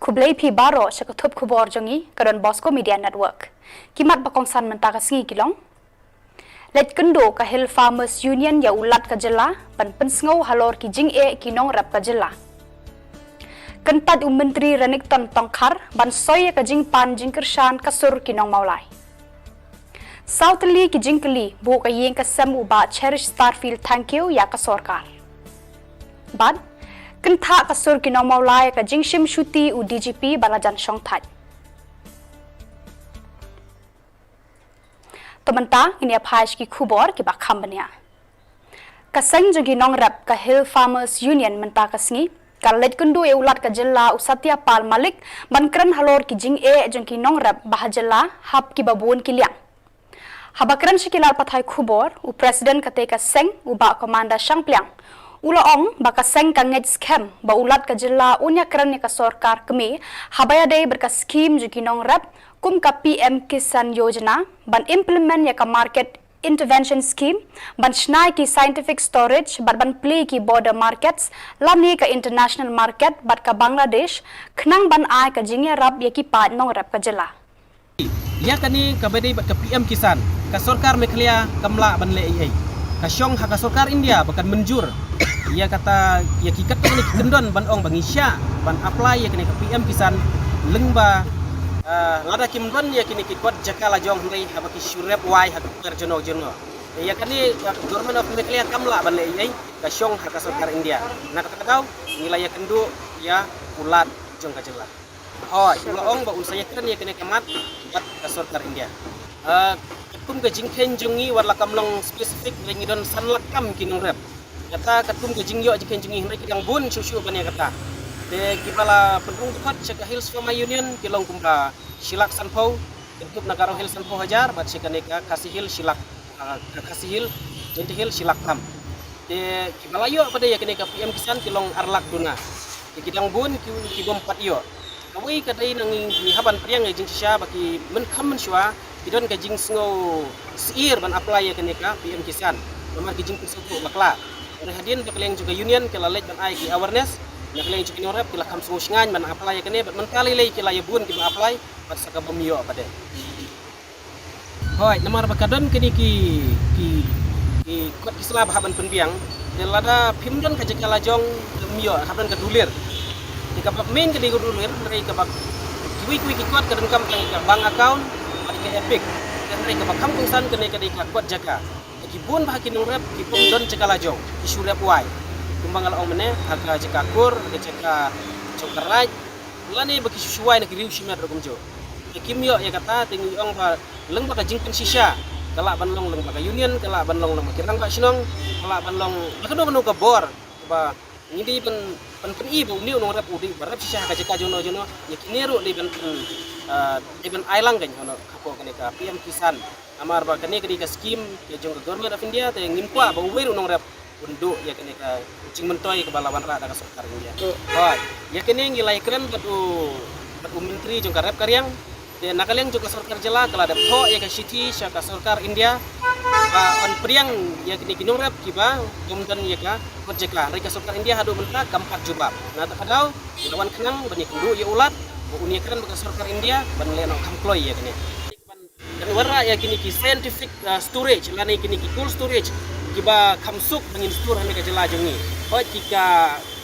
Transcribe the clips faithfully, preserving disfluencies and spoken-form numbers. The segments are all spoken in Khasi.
Khublei phi baroh sha ka thup khubor jong ngi ka Don Bosco Media Network. Ki mat ba kongsan mynta ka sngi ki long: Leit kynduh ka Hill Farmers Union ïa u Lat ka jylla ban pynsngew halor ki jingeh ki nongrep ka jylla. Kyntait u Myntri Renikton Tongkhar ban soi ïa ka jingpan jingkyrshan ka sur ki nong Mawlai. Saw tylli ki jingkylli buh ka ïing ka sem u Bah Cherish Starfield Thangkhiew ïa ka sorkar. Bad kynthah ka sur ki nong Mawlai ïa ka jingshim shuti u D G P ba la jan shongthait. To mynta ngin ïa phai sha ki khubor kiba kham bniah. Ka seng jong ki nongrep ka Hill Farmers Union mynta ka sngi ka leit kynduh ïa u Lat ka jylla u Satya Pal Malik ban kren halor ki jingeh jong ki nongrep ba ha jylla ha kiba bun ki liang. Haba kren sha ki lad pathai khubor, u President katei ka seng u Bah Commander Shangpliang u la ong ba ka seng ka ngeit skhem ba u Lat ka jylla un ïa kren ïa ka sorkar kmie haba ïadei bad ka skim jong ki nongrep kum ka P M Kisan Yojana, ban implement ïa ka Market Intervention Scheme, ban shna ïa ki scientific storage bad ban plie ïa ki border markets lane ka international market bad ka Bangladesh, khnang ban ai ka jingïarap ïa ki paid nongrep ka jylla. Ïa kane kaba dei bad ka P M Kisan, ka sorkar Meghalaya kam lah ban leh ei ei. Ka shong ha ka sorkar India ba kan mynjur ïa kata, ïa ki katto katne ki kyndon ban ong ba ngi shah ban apply ïa kane ka P M Kisan lyngba, ah, lada kim don ïa kine ki kot jaka la jong, hynrei haba ki shu rep wai ha ka kper jong no jong no. Ïa kane ka Government of Meghalaya kam lah ban leh ei ei, ka shong ha ka sorkar India. Na kata ka daw ngi la ïa kynduh ïa u Lat jong ka jylla. Hooid, u la ong ba un sa ïa kren ïa kane ka mat bad ka sorkar India. Ah, katkum ka jingkheiñ jong ngi, wat la kam long specific, hynrei ngi don san lak kam ki nongrep. Kata katkum ka jingïoh jingkheiñ jong ngi, hynrei ki dang bun shuh shuh ban ïa kata. Te kiba la pynrung dkhot sha ka Hills Farmer Union ki long kumba shi lak sanphew, kynthup na Garo Hills sanphew hajar bad sha kane ka Khasi Hills shi lak, ah, ka Khasi Hills, Jaintia Hills shi lak tam. Te kiba la ïoh pat de ïa kane ka P M Kisan ki long ar lak duna. Te ki dang bun ki, ki bym pat ïoh. Kawei ka dei na ngi, ngi hap ban pdiang ïa ka jingshisha ba ki mynkham mynshuwa ki don ka jingsngew syiar ban apply ïa kane ka P M Kisan. Namar ki jingpynsngewthuh bakla. Hynrei hadien ba ka liang jong ka union ki la leit ban ai ki awareness, na ka liang jong ki nongrep ki la kham sngew shngaiñ ban apply ïa kane, bad mynta lei lei ki la ïa bun kiba apply bad sa ka bym ïoh pat de. Hooid, namar ba ka don kine ki, ki, ki kot ki sla ba hap ban pynbiang. Te lada phim don ka jaka la jong, phim ïoh, hap don ka dulir. Te kaba main ka dei ka dulir, hynrei kaba kiwei kiwei ki kot ka donkam tang ka bank account bad ka EPIC. Te hynrei kaba kham kongsan kane ka dei ka kot jaka. Te ki bun bha ki nongrep ki bym don jaka la jong, ki shu rep wai. Kumba nga la ong mynne, ha ka jaka kur, ha ka jaka jong ka raid, lane ba ki shu shu wai na ki riew shimet ruh kumjuh. Te kim ïoh ïa kata, te ngi ong ba lyngba ka jingpynshisha, ka lah ban long lyngba ka union, ka lah ban long lyngba ki rangbah shnong, ka lah ban long ba kano kano ka bor ba ngi dei ban, ban pyni ba une u nongrep u dei ba rep shisha ha ka jaka jong no jong no, ïa kine ruh dei ban, ban, ah, dei ban ai lang kan, ha no, hapoh kane ka P M Kisan. Namar ba kane ka dei ka skim ka jong ka Government of India, te ngim kwah ba uwei ruh u nongrep un duh ïa kane ka jingmyntoi kaba la wanrah da ka sorkar India. Hooid, ïa kane ngi la ïakren bad u, bad u myntri jong ka rep ka riang. Te na ka liang jong ka sorkar jylla ka la dep thoh ïa ka shithi sha ka sorkar India ba yn pdiang ïa kine ki nongrep kiba bym don ïa ka kot jaka. Hynrei ka sorkar India haduh mynta kam pat jubab. Na kata ka daw ngi la wan khnang ban ïakynduh ïa u Lat ba un ïakren bad ka sorkar India ban leh noh kham kloi ïa kane. Kan wanrah ïa kine ki scientific, uh, storage lane kine ki cold storage kiba kham suk ba ngin store ha kane ka jylla jong ngi. Hooid, ki ka,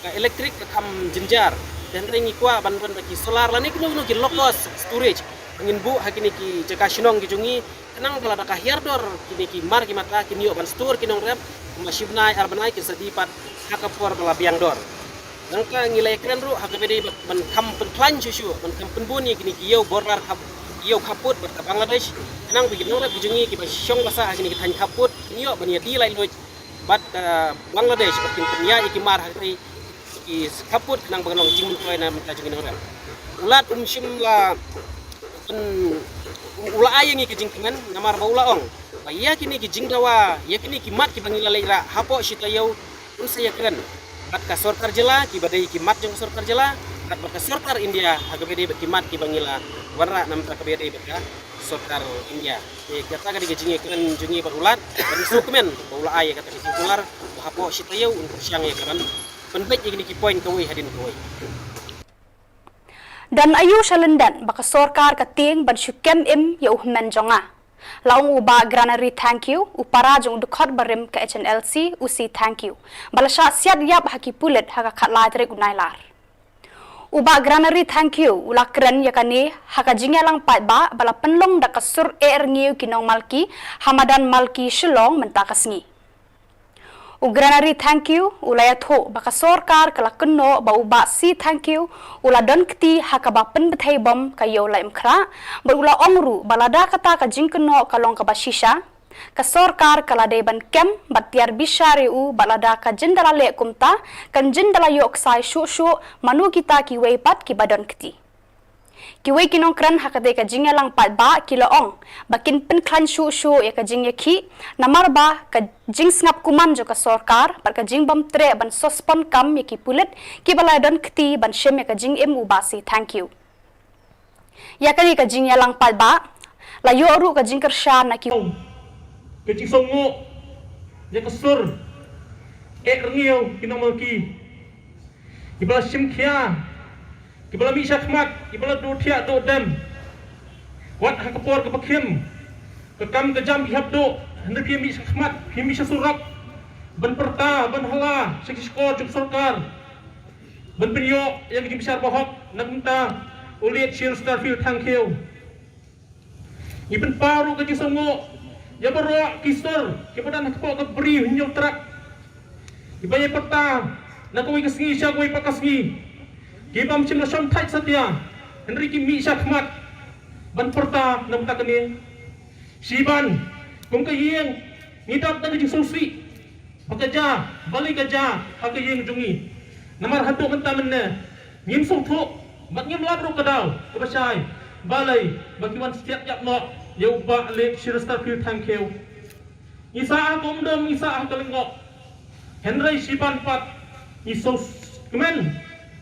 ka electric ka kham jynjar. Te hynrei ngi kwah ban don da ki solar lane kino kino ki low cost storage ba ngin buh ha kine ki jaka shnong ki jong ngi. Khnang ba lada ka hiar dor kine ki mar ki mata kin ïoh ban store ki nongrep kumba shi bnai ar bnai, kin sa die pat ha ka por ba la biang dor. Nangta ngi la ïakren ruh ha kaba dei ban kham pynkhlaiñ shuh shuh, ban kham pynbun ïa kine ki ïew border, ki ïew khappud bad ka Bangladesh, khnang ba ki nongrep ki jong ngi kiba shong ba sah ha kine ki thaiñ khappud kin ïoh ban ïadie laitluid bad ka Bangladesh bad kin pynïaid ïa ki mar ha kine ki khappud, khnang ba kan long jingmyntoi na bynta jong ki nongrep. U Lat um shym la pyn-, u la ai ïa ngi ka jingkmen, namar ba u la ong ba ïa kine ki jingdawa, ïa kine ki mat kiba ngi la leit rah hapoh shi taïew, un sa ïakren bad ka sorkar jylla, kiba dei ki mat jong ka sorkar jylla, bad, bad ka sorkar India ha kaba ïadei bad ki mat kiba ngi la wanrah na bynta kaba ïadei bad ka sorkar India. Te kata ka dei ka jingïakren jong ngi bad u Lat, bad ngi sngewkmen ba u la ai ïa kata ka circular ba hapoh shi taïew un pyrshang ïa ka ban pynbeit ïa kine ki point kawei hadien kawei. Don aïu sha lyndet ba ka sorkar ka tieng ban shu kem im ïa u hynmen jong nga, la ong u Bah Granary Thangkhiew, u para jong u dkhot barim ka H N L C, u C Thangkhiew, ba la shah siat ïap ha ki pulit ha ka khatlai tarik u Nailar. U Bah Granary Thangkhiew u la kren ïa kane ha ka jingïalang paidbah ba la pynlong da ka sur eh rngiew ki nongmalki ha madan Malki, Shillong mynta ka sngi. U Granary Thangkhiew u la ïathuh ba ka sorkar ka la kynnoh ba u Bah C Thangkhiew u la don kti ha kaba pynbthei bom ka Ïew Laitumkhrah, bad u la ong ruh ba lada kata ka jingkynnoh ka long kaba shisha, ka sorkar ka la dei ban kem bad tiar bishar ïa u, bad lada ka jin da la leh kumta, kan jin da la ïoh ksai shuh shuh mano kita kiwei pat kiba don kti. Kiwei ki nongkren ha katei ka jingïalang paidbah ki la ong ba kin pynkhlaiñ shuh shuh ïa ka jingïakhih, namar ba ka jingsngap kuman jong ka sorkar bad ka jingbym treh ban suspend kam ïa ki pulit kiba la don kti ban shim ïa ka jingim u Bah C Thangkhiew. Ïa kane ka jingïalang paidbah la ïoh ruh ka jingkyrshan na ki Ka jingsngewnguh ïa ka sur eh rngiew ki nongmalki, kiba la shim khia, kiba la mih shakhmat, kiba la duh thiah duh dem. Wat ha ka por kaba khim, ka kam ka jam ki hap duh, hynrei phi mih shakhmat, phi mih sha surok ban pyrta, ban hala sha ki shkor jong sorkar, ban pynïoh ïa ka jingbishar bahok na ka bynta u Late Shri Starfield Thangkhiew. Ngi pynpaw ruh ka jingsngewnguh ïa baroh ki sur kiba don hapoh ka Bri u Hynñiewtrep, kiba ïa pyrta na kawei ka sngi sha kawei pat ka sngi, kiba ym shym la shongthait satia, hynrei ki mih shakhmat ban pyrta na ka bynta kane. Shiban kum ka ïing ngi dap da ka jingsngewsih ba ka jia, balei ka jia ha ka ïing jong ngi. Namar haduh mynta mynne ngim sngewthuh bad ngim lap ruh ka daw kaba shai, balei ba ki wan siat ïap noh ïa u Bah Late Shri Starfield Thangkhiew. Ngi sah ha ka umdum, ngi sah ha ka lyngngoh, hynrei shiban pat ngi sngewkmen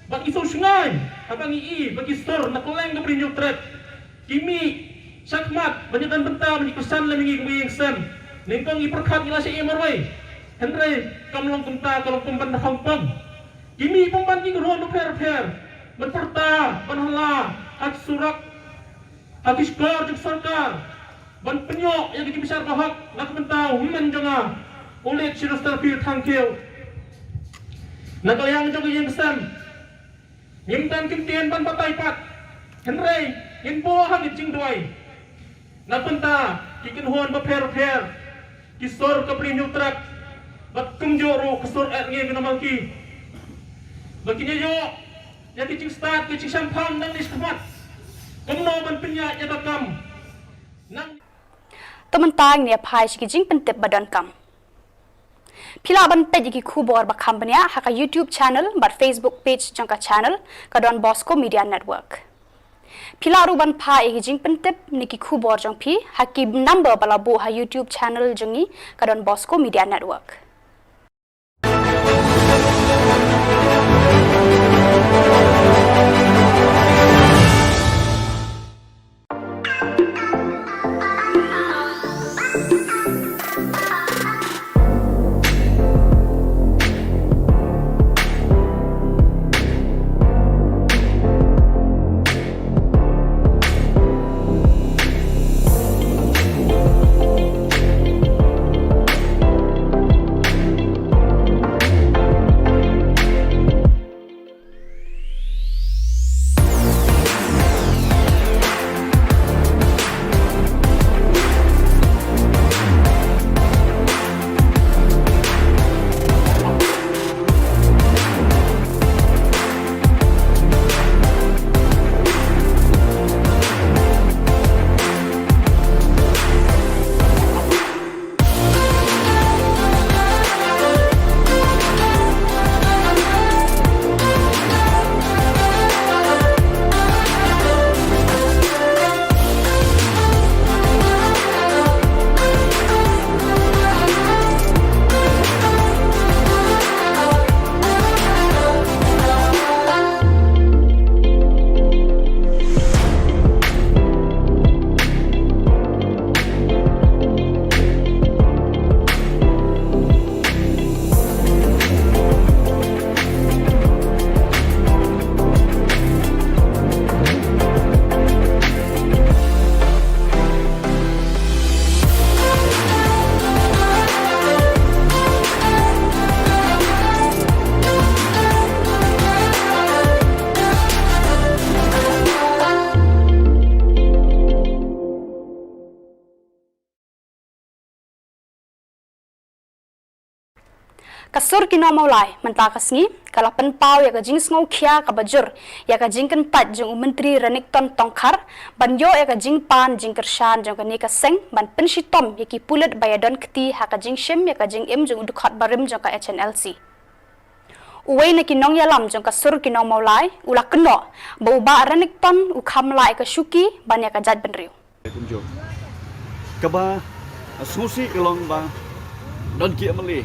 bad ngi sngewsngaiñ haba ngi i ba ki sur na kylleng ka Bri u Hynñiewtrep ki mih shakhmat ban ïadon bynta, ban ïakyrshan lem ïa ngi kum ïing sem. Nyngkong ngi pyrkhat ngi la shah ïeh marwei, hynrei kam long kumta, ka long pynban da hangpom. Ki mih pynban ki kynhun bapher bapher ban pyrta, ban hala ha ki surok, ha ki shkor jong sorkar, ban pynïoh ïa ka jingbishar bahok na ka bynta u hynmen jong nga u Late Shri Starfield Thangkhiew. Na ka liang jong ka ïing sem, ngim don kyntien ban batai pat, hynrei ngin buh ha ka jingduwai na ka bynta ki kynhun bapher bapher, ki sur ka Bri u Hynñiewtrep, bad kumjuh ruh ka sur eh rngiew ki nongmalki, ba kin ïoh ïa ka jingstad, ka jingshemphang nangne shakhmat, kumno ban pynïaid ïa ka kam. Nang To mynta ngin ïa phai sha ki jingpyntip ba donkam. Phi lah ban peit ïa ki khubor ba kham bniah ha ka YouTube channel bad Facebook page jong ka channel ka Don Bosco Media Network. Phi lah ruh ban phah ïa ki jingpyntip ne ki khubor jong phi ha ki number ba la buh ha YouTube channel jong ngi ka Don Bosco Media Network. Ka sur ki nongmawlai mynta ka sngi ka la pynpaw ïa ka jingsngewkhia kaba jur ïa ka jingkyntait jong u Myntri Renikton Tongkhar ban ïoh ïa ka jingpan jingkyrshan jong kane ka seng ban pynshitom ïa ki pulit ba ïadon kti ha ka jingshim ïa ka jingim jong u dkhot barim jong ka H N L C. Uwei na ki nongïalam jong ka sur ki nongmawlai u la kynnoh ba u Bah Renikton u kham lah ïa ka shuki ban ïa ka jaitbynriew. Kumjuh. Kaba sngewsih ka long ba don ki M L A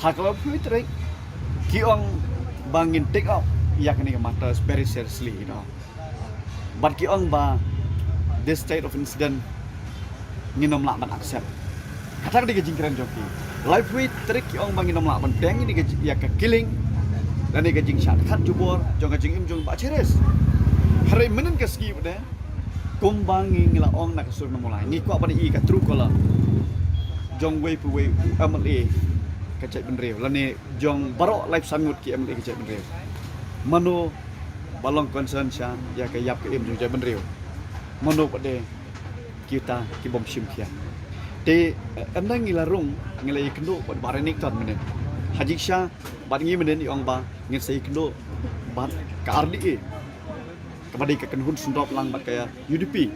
ha ka laiphew tarik ki ong ba ngin take up ïa kane ka matter very seriously, you know. Bad ki ong ba this state of incident ngin ym lah ban accept. Kata ka dei ka jingkren jong ki. Laiphew tarik ki ong ba ngin ym lah ban pdiang ïa ka ji-, ïa ka killing lane ka jingshah khat jubor jong ka jingim jong Bah Cheris. Hynrei mynnin ka sngi pat de kumba ngi, ngi la ong na ka sur nongmawlai, ngi kwah ban ïohi ka true colour jong uwei pa uwei u M L A ka jaitbynriew lane jong baroh laiphew san ngut ki M L A ka jaitbynriew. Mano ba long concern sha ïa ka ïap ka im jong jaitbynriew? Mano pat de kita ki bym shim khia? Te, eh, ynda ngi la rung, ngi la ïakynduh bad Bah Renikton mynnin. Ha jingshisha bad ngi mynnin i ong ba ngin sa ïakynduh bad ka R D A, kaba dei ka kynhun sngewdap lang bad ka U D P.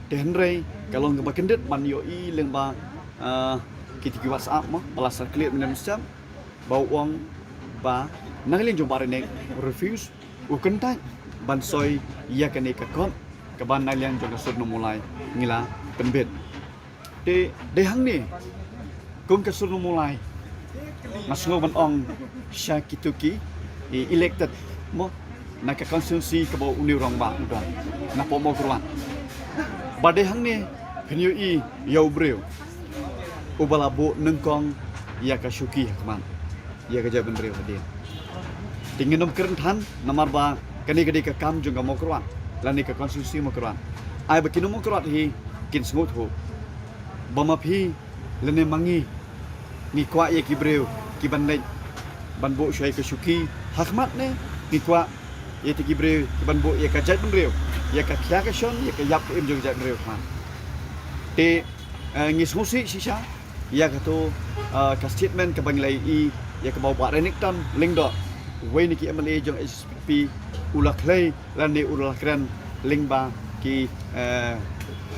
Te hynrei ka long kaba kyndit ban ïohi lyngba, eh, kita ki WhatsApp mo ba la circulate mynne mynstep, ba u ong ba na ka liang jong Bah Renik u refuse, u kyntait ban soi ïa kane ka kot kaba na ka liang jong ka sur nongmawlai ngi la pynbit. Te dei hangne kum ka sur nongmawlai nga sngew ban ong sha kito ki, i, elected mo na ka constituency kaba une u rangbah u don na Mawkyrwat, ba dei hangne phin ïohi ïa u briew uba la buh nyngkong ïa ka shuki ha khmat ïa ka jaitbynriew hadien. Te ngin ym kren than namar ba kane ka dei ka kam jong ka Mawkyrwat lane ka constituency Mawkyrwat. Ai ba ki nong Mawkyrwat hi kin sngewthuh ba ma phi lane ma ngi ngi kwah ïa ki briew ki ban leit ban buh shuwa ïa ka shuki ha khmat ne ngi kwah ïa kita ki briew ki ban buh ïa ka jaitbynriew, ïa ka khia ka shon, ïa ka ïap ka im jong ka jaitbynriew ha khmat. Te, eh, ngi sngewsih shisha ïa kato, eh, ka statement kaba ngi la ïohi ïa kaba u Bah Renikton Lyngdoh, uwei na ki M L A jong H S P D P u la khlei lane u la kren lyngba ki, eh,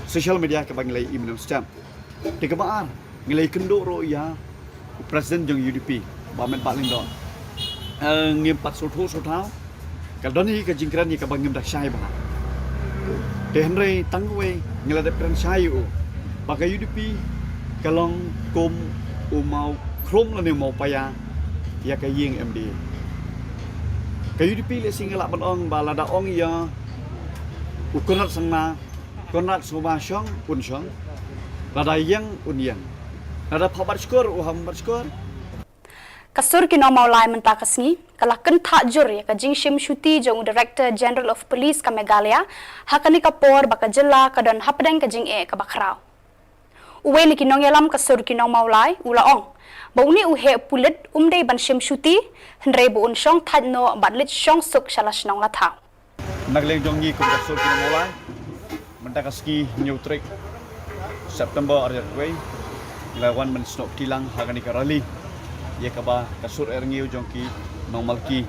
social media kaba ngi la ïohi mynne mynstep. Te kaba ar, ngi la ïakynduh ruh ïa u president jong U D P, Bah Metbah Lyngdoh. Eh, ngim pat sngewthuh sngewthaw, ka don hi ka jingkren ïa kaba ngim da shai bha. Te hynrei tang kawei ngi la dep kren shai ïa u ba ka U D P ka long kum u maw khrum lane u maw paia ïa ka ïing M D A. Ka U D P lehse ngi lah ban ong ba lada ong ïa u Conrad Sangma, Conrad Sangma shong un shong, lada ïeng un ïeng, lada phah bat shkor u hap bat shkor. Ka sur ki nongmawlai mynta ka sngi ka la kynthah jur ïa ka jingshim shuti jong u Director General of Police ka Meghalaya ha kane ka por ba ka jylla ka don hapdeng ka jingeh kaba khraw. Uwei na ki nongïalam ka sur ki nongmawlai u la ong ba une u heh pulit um dei ban shim shuti, hynrei ba un shong thait noh bad leit shong suk sha la shnong la thaw. Na ka liang jong ngi kum ka sur ki nongmawlai, mynta ka sngi hynñiew tarik September ar hajar arphew wei, ngi la wan ban snoh kti lang ha kane ka rally ïa kaba ka sur Erngiw jong ki nongmalki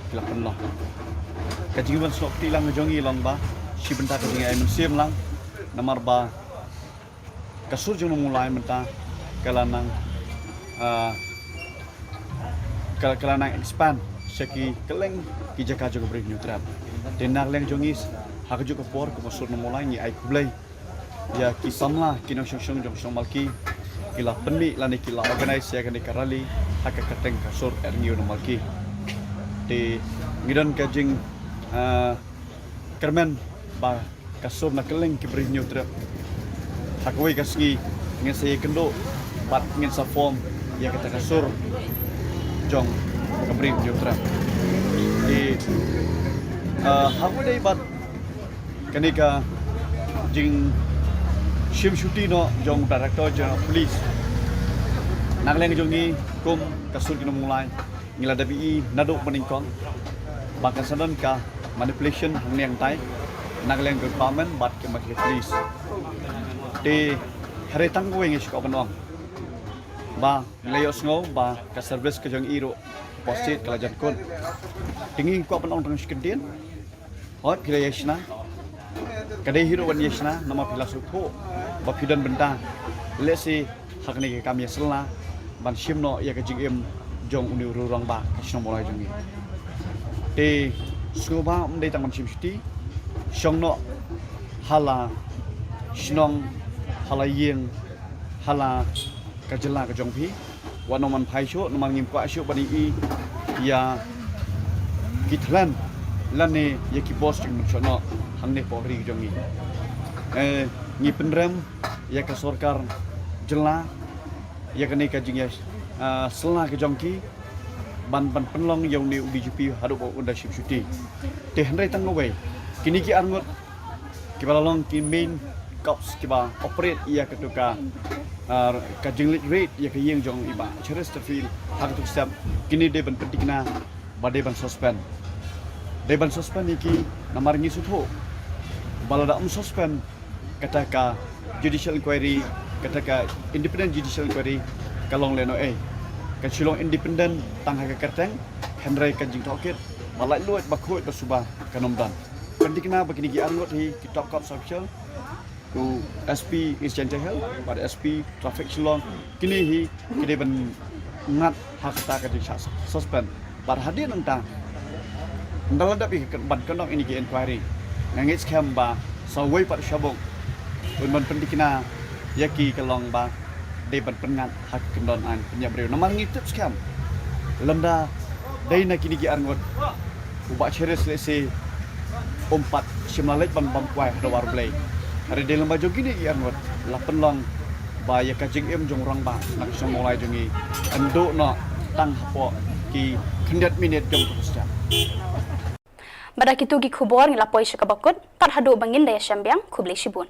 ki la pynlong. Ka jingwan snoh kti lang jong ngi long ba shi bynta ka jingai mynsiem lang, namar ba ka sur jong nongmawlai mynta ka la nang, ah, ka, ka la nang expand sha ki kylleng ki jaka jong ka Bri Hynñiewtrep. Te na ka liang jong ngi ha kajuh ka por kum ka sur nongmawlai ngi ai khublei ïa ki samla ki nongshong shnong jong shnong Malki ki la pynmih lane ki la organize ïa kane ka rally ha ka kyrteng ka sur Erngiw nongmalki. Te ngi don ka jing, ah, kyrmen ba ka sur na kylleng ki Bri Hynñiewtrep ha kawei ka sngi ngin sa ïakynduh bad ngin sa form ïa kata ka sur jong ka Bri Hynñiewtrep. Te, ah, ha kawei dei bad kane ka jingshim shuti noh jong Director General Police, na ka liang jong ngi kum ka sur ki nongmawlai ngi la dep ïohi naduh mynnyngkong ba kan sa don ka manipulation hangne hangtai na ka liang ka government bad ka Meghalaya Police. Te hynrei tang kawei ngi shu kwah ban ong Ba la ïohsngew ba ka service ka jong i ruh posted ka la jan kut. Te ngi kwah ban ong tang shi kyntien. Hooid, phi la ïa shna. Ka dei hi ruh ban ïa shna namar phi la sngewthuh ba phi don bynta. Lehse ha kane ka kam ïa syllar ban shim noh ïa ka jingim jong une u rangbah ka shnong Mawlai jong ngi. Te sngewbha ym dei tang ban shim shuti, shong noh ha la shnong, ha la ïing, ha la ka jylla ka jong phi. Wat nang man phai shuh, nang man ngim kwah shuh ban ïohi ïa ki thlan lane ïa ki bos jong mynshuh noh hangne poh ri jong ngi. Eh, ngi pynrem ïa ka sorkar jylla ïa kane ka jingïa, ah, syllar ka jong ki ban, ban pynlong ïa une u D G P haduh ba un da shim shuti. Te hynrei tang kawei, kine ki arngut kiba la long ki main cops kiba operate ïa katu ka, ah, ka jingleit raid ïa ka ïing jong i Bah Chesterfield ha katu ka step, kine dei ban pynthikna ba dei ban suspend. Dei ban suspend ïa ki namar ngi sngewthuh ba lada ym suspend kata ka judicial inquiry, kata ka independent judicial inquiry ka long lehnohei. Kan shu long independent tang ha ka kyrteng, hynrei ka jingtohkit ba laitluid, ba khuid, ba suba kan ym don. Pynthikna ba kine ki arngut hi ki top cops official, u S P East Jaintia Hills bad S P Traffic Shillong, kine hi ki dei ban ngat ha kata ka jingshah suspend. Bad hadien nangta, ynda la dep ïa ka ban kyndong ïa kine ki inquiry, nga ngeit skhem ba sa uwei pat u shabuk un ban pynthikna ïa ki, ka long ba dei ban pynngat ha ka kyndon aiñ pynïap briew. Namar ngi tip skhem lymda dei na kine ki arngut u Bah Cheris lehse um pat shym la leit ban bam kwai ha dwar Blei. Hynrei dei lymda jong kine ki arngut la pynlong ba ïa ka jingim jong u rangbah na ka shnong Mawlai jong ngi yn duh noh tang hapoh ki khyndiat minit jong ka step. Bad da kitu ki khubor ngi la poi sha kaba kut, tad haduh ba ngin da ïashem biang, khublei shibun.